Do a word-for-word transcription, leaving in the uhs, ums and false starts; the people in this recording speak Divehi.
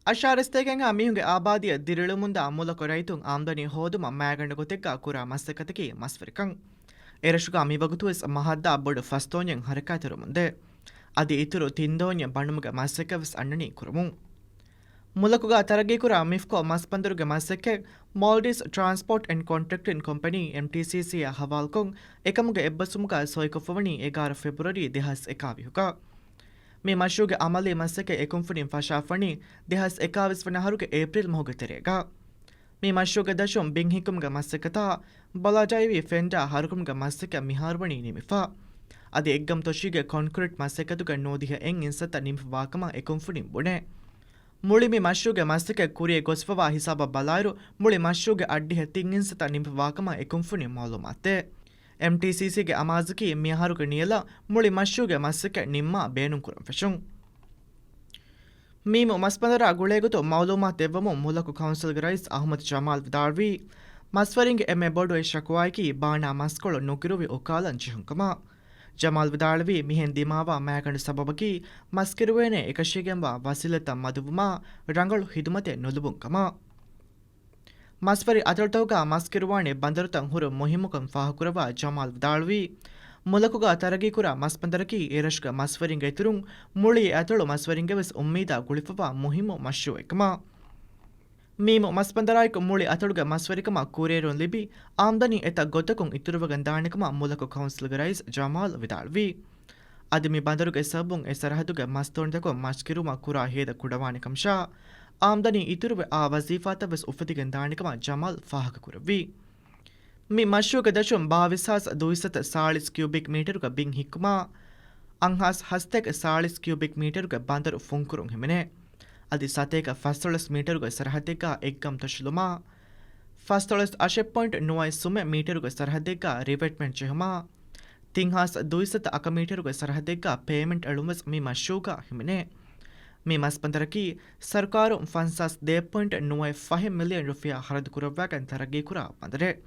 އަށާރަ ސަތޭކައަށް އައި މީހުންގެ އާބާދީއަށް ދިރިއުޅެމުންދާ މުލަކު ރައްޔިތުން އާމްދަނީ ހޯދުމަށް މައިގަނޑު ގޮތެއްގަ ކުރާ މަސައްކަތަކީ މަސްވެރިކަން. އެރަށުގަ މިވަގުތުވެސް މަހަށްދާ ބޮޑު ފަސްދޯންޏެއް ހަރަކާތްތެރިވަމުންދޭ. އަދި އިތުރު ތިން ދޯންޏެއް ބަނުމުގެ މަސައްކަތްވެސް އަންނަނީ ކުރަމުން. މުލަކުގަ ތަރައްގީކުރާ މިފްކޯ މަސްބަނދަރުގެ މަސައްކަތް މޯލްޑިވްސް ޓްރާންސްޕޯޓް އެންޑް ކޮންޓްރެކްޓިން ކޮމްޕެނީ، އެމްޓީސީސީ، އަށް ހަވާލުކޮށް އެކަމުގެ އެއްބަސްވުމުގަ ސޮއިކޮށްފަވަނީ އެގާރަ ފެބްރުއަރީ ދެހާސް އެކާވީހުގަ. މި މަޝްރޫޢުގެ އަމަލީ މަސައްކަތް އެކުންފުނިން ފަށާފަވަނީ ދެހާސް އެކާވީސް ވަނަ އަހަރުގެ އޭޕްރީލް މަހުގެ ތެރޭގަ. މި މަޝްރޫޢުގެ ދަށުން ބިން ހިއްކުމުގެ މަސައްކަތާ ބަލާ ޑައިވީ ފެންޑާ ހަރުކުރުމުގެ މަސައްކަތް މިހާރުވަނީ ނިމިފަ. އަދި އެއްގަމު ތޮށީގެ ކޮންކްރީޓް މަސައްކަތުގެ ނުވަދިހަ އެއް އިންސައްތަ ނިމިފަވާކަމަށް އެކުންފުނިން ބުނޭ. މުޅި މި މަޝްރޫޢުގެ މަސައްކަތް ކުރިއަށް ގޮސްފަވާ ހިސާބަށް ބަލާއިރު، މުޅި މަޝްރޫޢުގެ އަށްޑިހަ ތިން އިންސައްތަ ނިމިފަވާކަމަށް އެކުންފުނިން މައުލޫމާތުދޭ. އެމްޓީސީސީގެ އަމާޒަކީ މިއަހަރުގެ ނިޔަލަށް މުޅި މަޝްރޫޢުގެ މަސައްކަތް ނިންމާ ބޭނުންކުރަން ފެށުން. މީމު މަސްބަނދަރާ ގުޅޭގޮތުން މައުލޫމާތު ދެއްވަމުން މުލަކު ކައުންސިލްގެ ރައީސް އަޙްމަދު ޖަމާލް ވިދާޅުވީ، މަސްވެރިންގެ އެންމެ ބޮޑު އެއް ޝަކުވާއަކީ ބާނާ މަސްކޮޅު ނުކިރުވި އުކާލަން ޖެހުން ކަމަށް. ޖަމާލް ވިދާޅުވީ، މިހެން ދިމާވާ މައިގަނޑު ސަބަބަކީ މަސް ކިރުވޭނެ އެކަށީގެންވާ ވަސީލަތްތައް މަދުވުމާ ރަނގަޅު ހިދުމަތެއް ނުލިބުން ކަމަށް. މަސްވެރި އަތޮޅުތަކުގަ މަސް ކިރުވާނެ ބަނދަރުތައް ހުރުން މުހިއްމުކަން ފާހަގަކުރައްވާ ޖަމާލް ވިދާޅުވީ، މުލަކުގަ ތަރައްގީކުރާ މަސްބަނދަރަކީ އެރަށުގެ މަސްވެރިންގެ އިތުރުން މުޅި އަތޮޅު މަސްވެރިންގެވެސް އުއްމީދާ ގުޅިފަވާ މުހިއްމު މަޝްރޫޢެއްކަމަށް. މީމު މަސްބަނދަރާއެކު މުޅި އަތޮޅުގެ މަސްވެރިކަމަށް ކުރިއެރުން ލިބި، އާމްދަނީ އެތައް ގޮތަކުން އިތުރުވެގެން ދާނެކަމަށް މުލަކު ކައުންސިލްގެ ރައީސް ޖަމާލް ވިދާޅުވީ. އަދި މި ބަނދަރުގެ ސަބަބުން އެ ސަރަހައްދުގެ މަސްދޯނިތަކުން މަސްކިރުވުމަށް ކުރާ ހޭދަ ކުޑަވާނެކަމަށާ، އާމްދަނީ އިތުރުވެ އާ ވަޒީފާތައްވެސް އުފެދިގެން ދާނެކަމަށް ޖަމާލް ފާހަގަކުރެއްވީ. މި މަޝްރޫޢުގެ ދަށުން ބާވީސް ހާސް ދުއިސައްތަ ސާޅީސް ކިއުބިކް މީޓަރުގެ ބިން ހިއްކުމާ، އަށް ހާސް ހަސަތޭކަ ސާޅީސް ކިއުބިކް މީޓަރުގެ ބަނދަރު ފުންކުރުން ހިމެނޭ. އަދި ސަތޭކަ ފަސްދޮޅަސް މީޓަރުގެ ސަރަހައްދެއްގަ އެއްގަމު ތޮށިލުމާ، ފަސްދޮޅަސް އަށެއް ޕޮއިންޓް ނުވައެއް ސުމެއް މީޓަރުގެ ސަރަހައްދެއްގަ ރިވެޓްމަންޓް ޖެހުމާ، ތިން ހާސް ދުއިސައްތަ އަކަމީޓަރުގެ ސަރަހައްދެއްގަ ޕޭމެންޓް އެޅުންވެސް މި މަޝްރޫޢުގަ ހިމެނޭ. މި މަސްބަނދަރަކީ ސަރުކާރުން ފަންސާސް ދޭއް ޕޮއިންޓް ނުވައެއް ފަހެއް މިލިއަން ރުފިޔާ ޚަރަދުކުރައްވާގެން ތަރައްގީކުރާ ބަނދަރެއް.